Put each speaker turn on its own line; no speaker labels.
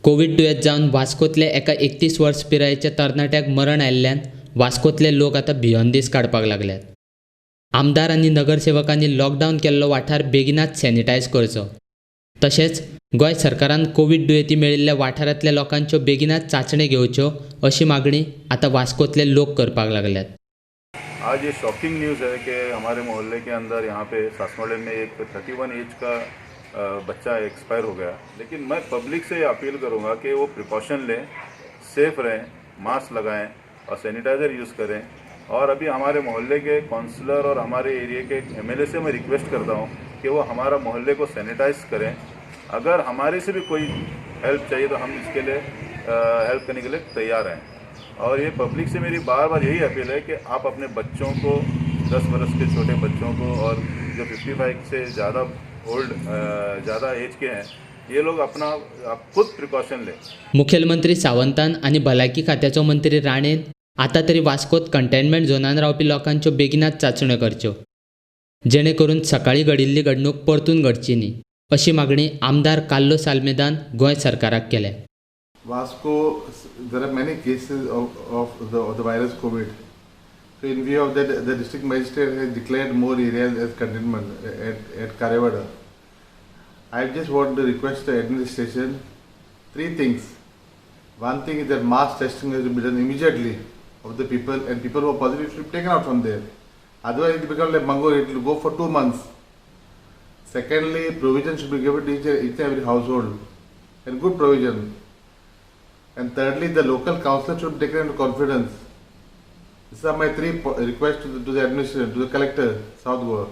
Covid दुयेंत जावन वास्कोंतल्या एका 31 वर्स पिरायेच्या तरणाट्याक मरण आयिल्ल्यान वास्कोंतले लोक आतां भियोन दीस काडपाक लागल्यात. आमदार आनी नगरसेवकांनी लॉकडावन केल्लो वाठार बेगिनात सॅनिटायज करचो. तशेंच गोंय सरकारान कोवीड दुयेंती मेळिल्ल्या वाठारांतल्या लोकांच्यो बेगिनात चांचण्यो घेवच्यो अशी मागणी आतां वास्कोंतले लोक करपाक लागल्यात.
आज ये शॉकिंग न्यूज़ है कि हमारे मोहल्ले के अंदर, यहाँ पे सासमोड़े में एक 31 एज का बच्चा एक्सपायर हो गया. लेकिन मैं पब्लिक से अपील करूँगा कि वो प्रिकॉशन लें, सेफ रहें, मास्क लगाएं और सैनिटाइज़र यूज़ करें. और अभी हमारे मोहल्ले के काउंसलर और हमारे एरिया के एमएलए से मैं रिक्वेस्ट करता हूँ कि वो हमारा मोहल्ले को सैनिटाइज करें. अगर हमारे से भी कोई हेल्प चाहिए तो हम इसके लिए हेल्प करने के लिए तैयार हैं. और ये पब्लिक से मेरी बार बार यही अपील है कि आप अपने बच्चों को, 10 बरस के छोटे बच्चों को और जो 55 से ज़्यादा ओल्ड, ज़्यादा एज के हैं, ये लोग अपना आप खुद प्रिकॉशन लें.
मुखेलमंत्री सावंतान आनी भलायकी खात्याचो मंत्री राणेन आतां तरी वास्कोत कंटेनमेंट झोनान रावपी लोकांच्यो बेगिनात चांचण्यो करच्यो, जेणे करून सकाळीं घडिल्ली घडणूक परतून घडची न्ही, अशी मागणी आमदार कार्लोस आल्मेदान गोंय सरकाराक केल्या.
Vasco, there are many cases of the virus COVID. So in view of that, the district magistrate has declared more areas as containment at Kharewado. I just want to request the administration three things. One thing is that mass testing has to be done immediately of the people, and people who are positive should be taken out from there. Otherwise, it will become like Mangor, it will go for 2 months. Secondly, provision should be given to each and every household, and good provision. And thirdly, the local councillor should be taken into confidence. These are my three requests to the administration, to the collector, South Goa.